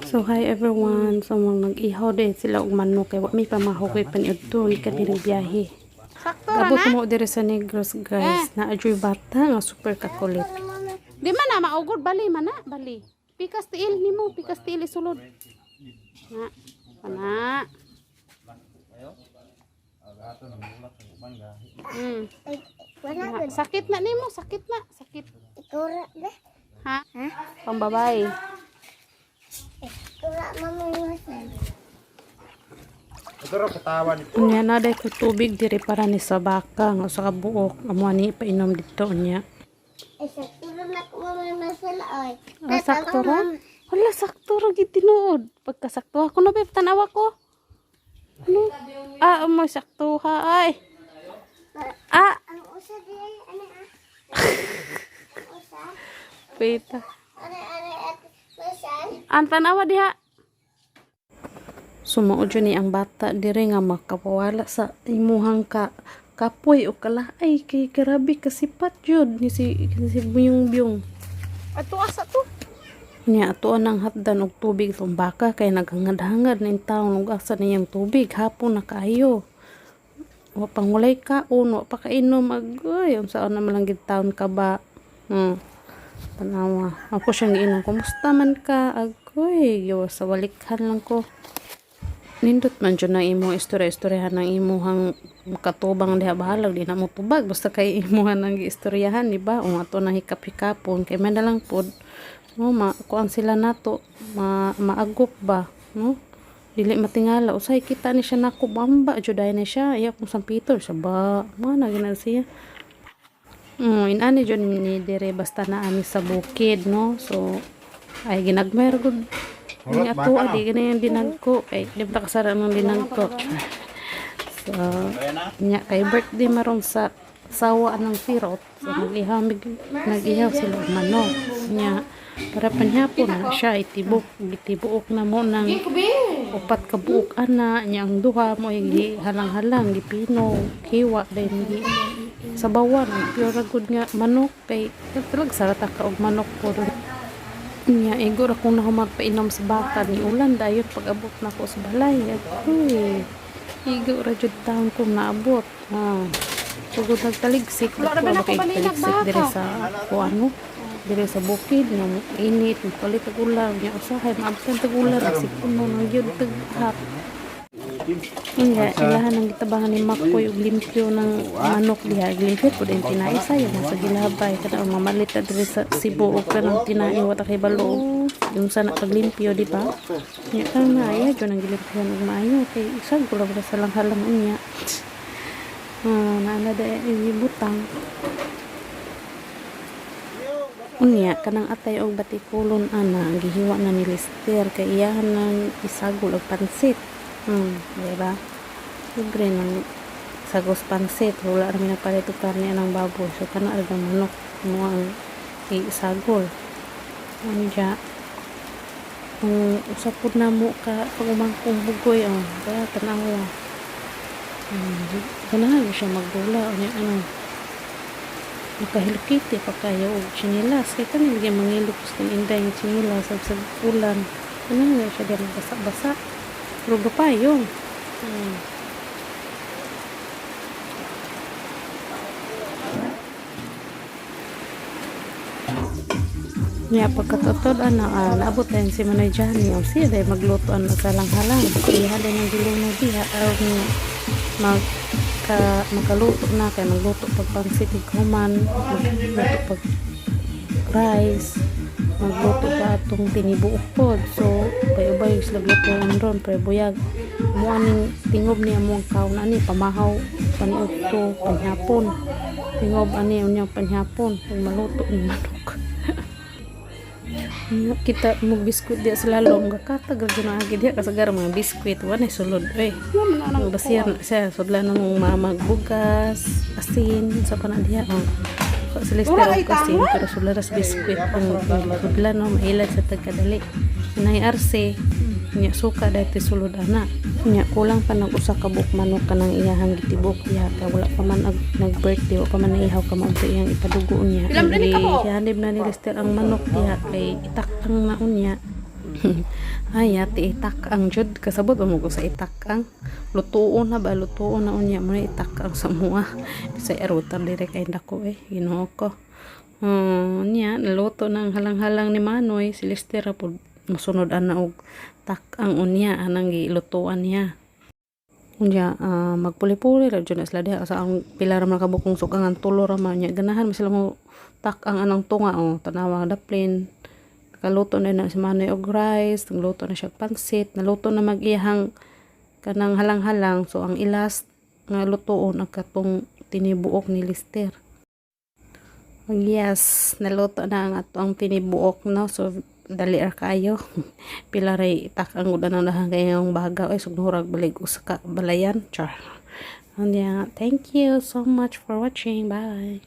So hi everyone. So mga nag-ihaw din sila og manok kay wa mi pamahukoy paniudto gikan diri biyahe. Sakto ra Abot na. mo diri sa Negros, guys. Naa juy bata nga super kakulit. Di man na maugod, bali man na, bali. Pikas tiil nimo, pikas tiil isulod. Na. Ana. Wala Na, sakit na nimo, sakit na, sakit. Ikaw ra ba? Ha? Pambabay. Ikaw ra mamawasan. Ito raw katawan. Unya na day ko tubig diri para ni sa baka nga usa ka buok amo ani painom didto unya. Eh, sakto ra na ko mamawasan oy. Ah, sakto ra? Wala, sakto ra gid tinuod. Pagkasakto ako na beb, tanawa ko. Ano? Ah, mo sakto ha ay. Ah, Ang usa di ay ano ah? Ang usa. wait. Ano ano at masan? Ang tanawa diha. Sumao jud ni ang bata dire nga makapawala sa imuhang ka kapoy o kalaay kay grabe kasipat jud ni si Buyong Biyong. Ato asa to. Nya ato ang hatdan og tubig tong baka kay naghangad-hangad ning taon og asa niyang tubig hapon na kaayo. Wa pang walay kaon, wa pa kainom, agoy unsaon na man lang gid taon ka ba. Tanawa. Ako siyang giinom, "Kumusta man ka?" Agoy, yo sa walikhan lang ko. Nindot man jud na imo istorya-istoryahan ng imuhang makatubang diha, bahalag di na mo tubag basta kay imuha nang giistoryahan, di ba? O ato na hikap-hikapon kay man na lang pod, no, ma kuan sila nato, ma maagop ba, no, dili matingala. Usay kita ni siya nako bamba jud ay ni siya iya kung sampitol siya ba mana gina siya. Inani jud ni dire basta na ami sa bukid, no. So ay ginagmay ra gud ni Hulot, ato baka, no? adi gani yung dinagko kay di ba kasara ng dinagko. So nya kay birthday maron sa sawa ng sirot. So nag-ihaw nag-ihaw sila og manok. Nya para panhapon na siya itibok, gitibuok na mo ng upat ka buok ana nya, ang duha mo halang-halang gipino hiwa din gi sabawan pure ra gud nga manok kay talag sarata ka og manok po. Nya igo ra kong nahuman painom sa baka ni ulan dayon pag abot nako sa balay. Agoy, igo ra jud taon kong naabot. Ah, sugod nagtaligsik Wala ra dako ba ba nako kay balinag taligsik baka? diri sa kuan no, diri sa bukid nga init palit tag ulan nya usahay maabtan tag ulan nagsipuno na gyud tag hap. Nga, ilahan ang gitabangan ni Makoy og limpyo ng manok diha. Limpyo po din tinai sa yung sa gilabay. Kada ang mamalit na diri sa Cebu og kanang tinai wa ta kay balo. Yung sana paglimpyo, di ba? Nya kang na ay jud ang gilimpyohan og maayo kay isag ko lang sa langhalang unya. Ah, naa na da ibutang. Unya kanang atay og batikulon ana gihiwa na ni Lister kay iyahan nang isagol og pansit. Di ba? Libre nang sagos pansit, wala ra mi nagpalit og karne anang baboy. So kana ra ang manok mo ang isagol. Unya kung usa pud namo ka pag-umangkong bugoy, oh, kaya tanawa. Ganahan siya magdula unya ano nakahilkiti pa kayo og tsinelas kay kani lagi mangilok sa inday nga tsinelas sa ulan, ano nga siya di basa-basa pero gapayong. Nya pagkatutod ana, ah, naabot din si Manay Johnny o siya dahil magluto ana sa langhalang. Iha din ang giluno diha aron magka makaluto na kay magluto pag pansit human, magluto pag rice, magluto pa atong tinibuok pod. So bay-ubay sila glutoan ron pero buyag mo aning tingob niya mo ang kaon ani pamahaw paniudto panhapon. Tingob ani unya panhapon pag maluto ni manok. Nga, kita mo biskuit diya sa lalom gakatag ra jud agi diya kasagar mga biskuit wa na sulod eh ang basir na siya sudlan na mong mama bugas asin sa pa na diya, oh. Sa Lester og asin pero sudlan ra sa biskuit ang sudlan, no, mailad sa tagkadali nay RC nya suka dahil sulod ana. Nya kulang pa nag usa ka buok manok kanang iyahang gitibok diha kay wala pa man nag birthday, wa pa man naihaw ka mao iyang ipadugo niya. Ilang dali ka po? Gihanib na ni Lester ang manok diha kay itakang na unya. Ay, ati itak-ang jud, kasabot ba mo ko sa itak-ang? Lutuon na ba, lutuon na unya mo na itak-ang sa mua. Sa arutan dire kay dako eh, Ginoo ko. Oh, niya naluto na ang halang-halang ni Manoy, si Lester ra pud mosunod ana og tak-ang unya anang gilutuan niya. Unya magpuli-puli ra jud na sila diha sa ang pila ra man kabukong sukangan, tulo ra man nya ganahan man sila mo tak-ang anang tunga. Oh, tanawa daplin. Nakaluto na na si Manoy og rice, nagluto na siya og pansit, naluto na mag-iyahang kanang halang-halang. So ang i-last nga lutuon ang katong tinibuok ni Lister. Yes, naluto na ang ato ang tinibuok, no. So dali ra kaayo. Pila ray itak-ang gud anang dahang kayong baga oy, sugnuhurag balig usa ka balayan. Char. Unya, thank you so much for watching. Bye.